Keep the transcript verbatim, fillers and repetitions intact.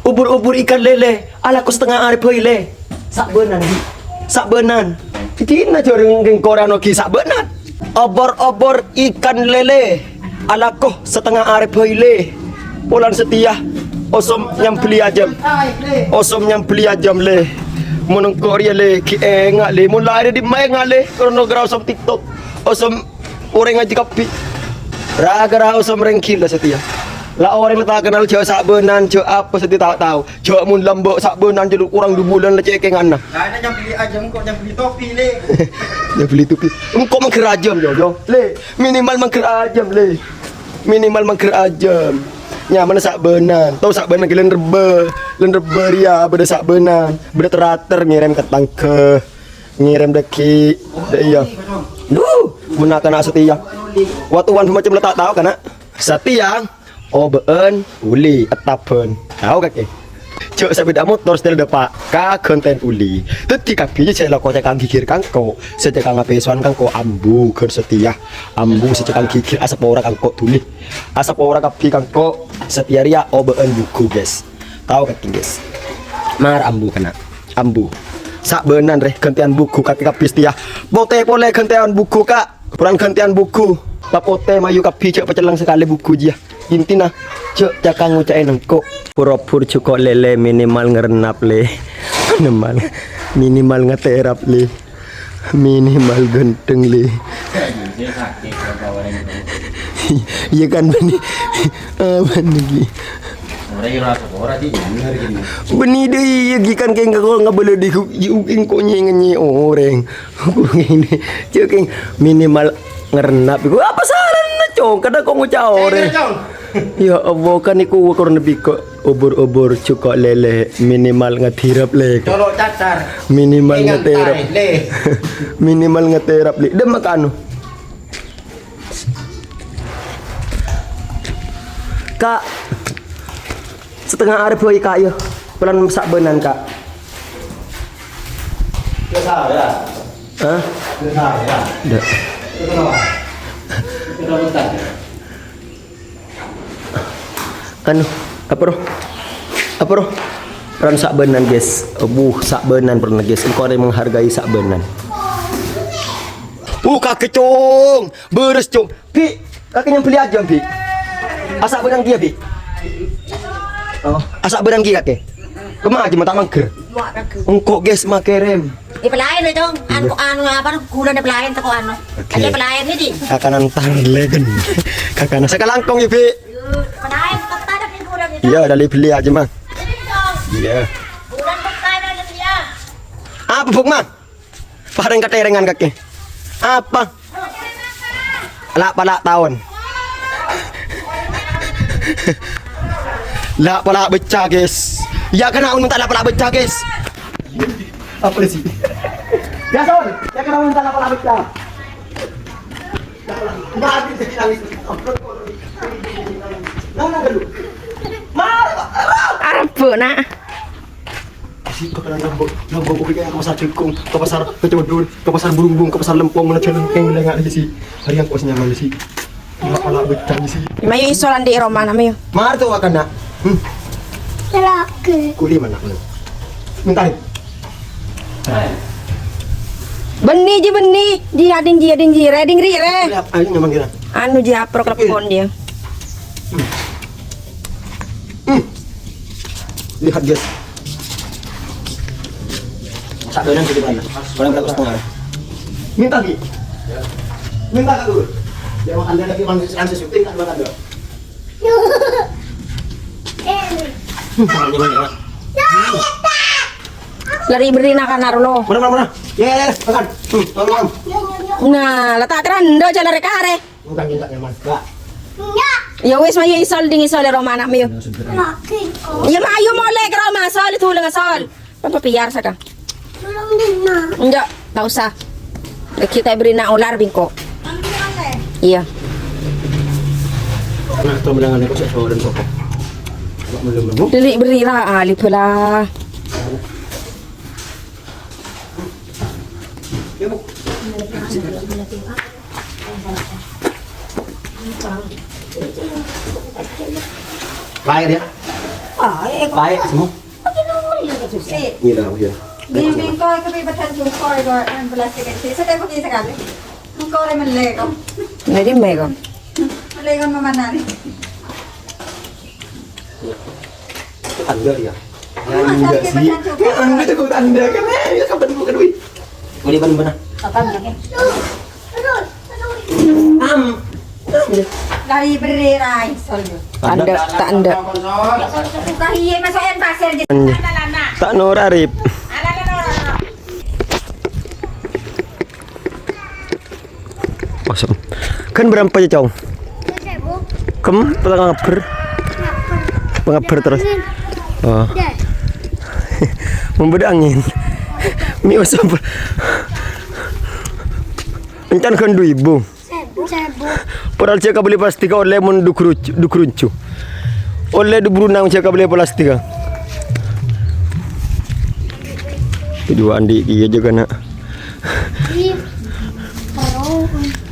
Obor-obor ikan lele, alako satengnga arè bhâi, Lè. Sabânan, Bi'. Sabânan. Dina jârèng rèng korang ogi sabânan. Obor-obor ikan lele, alako satengnga arè bhâi, Lè. Polana satèya, osom nyambelli ajâm. Osom nyambelli ajâm, Lè. Mon engko' rèya, Lè, ghi' enga', Lè. Mon lahèr è dimma enga', Lè. Karana gara-gara osom TikTok. Osom orèng ajâ kabbhi. Ra-gara osom rèng ghilâ satèya. La orèng la ta' kennal jâ' sabânan, jâ' apa satèya ta' tao. Jâ' mon lambâ' sabânan jâ' korang du bulân la cèkènganna. Ana nyambelli ajâm kok nyambelli topi, Lè. Nyambelli topi. Engko' mangghâr ajâm, yo, yo. Lè, minimal mangghâr ajâm, Lè. Minimal mangghâr ajâm. Nyamana sabânan. Tao sabânan ghi' lèn rebbhâ. Lèn rebbhâ rèya bâdâ sabânan. Bâdâ ter-ater ngèrèm ka tangghâ. Ngèrèm dhâggi'. Dâ' iyâ. Duh, mon na'-kana' satèya. Wa-, towan macem la ta' tao, kana'. Satèya, obâ'ân, uli, ettabbhân. Tao kakè? Jâ' sapèda motor setel dâpa' ka ghântèyan uli. Dhâddhi kabbhi sè lako cèkang ghighir ka engko', sè cèkang apèsowan ka engko' ambu ghân satèya. Ambu sè cèkang ghighir asapora ka engko' dhuli. Asapora kabbhi ka engko' satèya rèya obâ'ân bhugu, guys. Tao kakè, guys. Mara ambu kana'. Ambu. Sabânan rè ghântèyan bhugu kakè kabbhi satèya. Potè polè ghântèyan bhugu, Ka'. Polana ghântèyan bhugu. Papotè mayu kabbhi jâ' pacelleng sakalè bhugu jiyâ. Intina, jâ' cèkang oca'è nengko'. Pur-obur jhuko' lele minimal ngarennap, Lè. Minimal. Minimal ngaterap, Lè. Minimal ghântheng, Lè. Iyâ kan, bânnè. Apa nèki? Ora ira ora di bener gini. Bânnè dâ' iyâ ghi' kan kèng kok ngabâlâ di hu-, yu-, engko' nyè-, ngènyè orèng. Kok ngènè. Cèkèng minimal ngarennap iku. Apa salana, Cong? Kadhâng kok ngoca' orèng. Cong. Ya Allah, kan iku ukur nebi kok obor-obor jhuko' lele minimal ngaterap, Lè. Colok cacar. Minimal ngaterap. Lè. Minimal ngaterap, Lè. Dâ' makano. Ka', satengnga arè bhâi, Ka', yâ. Polana sabânan, Ka'. Biasa, ya. Hah? Biasa, ya. Ndak. Itu kenapa? Itu kenapa, Ustaz? Anu, apa roh? Apa roh? Polana sabânan, guys. Buh, sabânan polana, guys. Engko' arè menghargai sabânan. Uh, kakè, Cong. Bârâs, Cong. Bi', kakè nyambelli ajâm, Bi'. Asabârâng kèya, Bi'. Oh, asabârâng kèya, kakè. Kemma ajâm ta' mangghâr. Engko', guys, makèrèm. Èpèlaèn, Cong. Anu, anu, apa, ghulâna èpèlaèn, teko anu. Oke. Aja èpèlaèn, ini. Kakanan tarlè, kan. Kakanan sakalangkong, yâ, Bi'. Èpèlaèn, kok tadâ' ghulâna, Cong. Iyâ, dâli belliyâ ajâm, Mang. Ini, Cong. Iyâ. Ghulâna kok tadâ' belliyâ. Apa, Buk, Mang? Parèng katèrèngan kakè. Apa? La'-pala' taon. La'-pala' becca, guys. Ya, kena un minta la'-pala' becca, guys. Apa sih? Ya, Son. Ya, kena un minta la'-pala' becca. Arep, Bu, nak. Sih, kok kena nambok, nambok kopi kayak ke pasar Cengkong, ke pasar Kecamudun, ke pasar Burungbung, ke pasar Lempong, mana jalan keng lengak di sih. Hari yang kos nyaman di sih. Nggak pala betang di sih. Mayu isolan di Roma, mayu. Mar tuh akan nak. Hmm. Lagi. Kuli mana lu? Minta. Bânnè jiyâ, bânnè. Jiyâ, ding, jiyâ, ding, jiyâ, rè, ding, ri, rè. Ayo nyaman kira. Anu jiyâ aprok lepon jiyâ. Hmm. Lihat, guys. Satu orang gitu kan. Orang berapa setengah? Minta, Ki. Minta, Kak, dulu. Dia makan dia lagi, makan, langsung syuting, kan, makan, Dok. Hmm, makan, makan, makan. Lari beri nak anak lo. Mana, mana, mana? Ya, ya, ya, makan. Hmm, makan, makan. Nah, letak keranda jalan rekare. Bukan minta nyaman, Mbak. Ya wis, mayu isol ding isol ya Roma anak mayu. Ya, sudah. Ya mayu molè ka Roma, sol itu ulang sol. Kan papiar saka. Belum dengar. Enggak, tak usah. Kita beri nak ular bingko. Iya. Nah, to menangan aku sik soren sopo. Kok belum nemu? Beri, beri lah, ah, libu lah. Ya, Bu. Lahir ya? Paè', semua. Paè', semua. Iyâ, iyâ. Di bengko itu bi' badan jungko itu, yang plastik itu. Saya pakai sekali. Engko' rè mellè, kok. Nggak di Mei, kok. Mellè, kok, mana nih? Tanda ya. Tanda sih. Tanda itu tanda kan, eh, ya, kapan buka duit? Boleh, bener, bener. Kapan ya? Am. Dari beri rai, sorry. Tanda, tanda. Buka iya, masukin pasir gitu. Tanda lana. Ta' nora, Rip. Ala, ala, ala. Kosong. Kan berapa ya, Cong? Kem, petang ngaber. Pengaber terus. Oh. Membeda angin. Mi usap. Encan kan dua ribu. Sebu. Padahal cè' kabellè plastik ollè mon du gruncu, du gruncu. Ollè du brunang cè' kabellè plastik. Kedua andi' iya juga, nak. Ih, terus.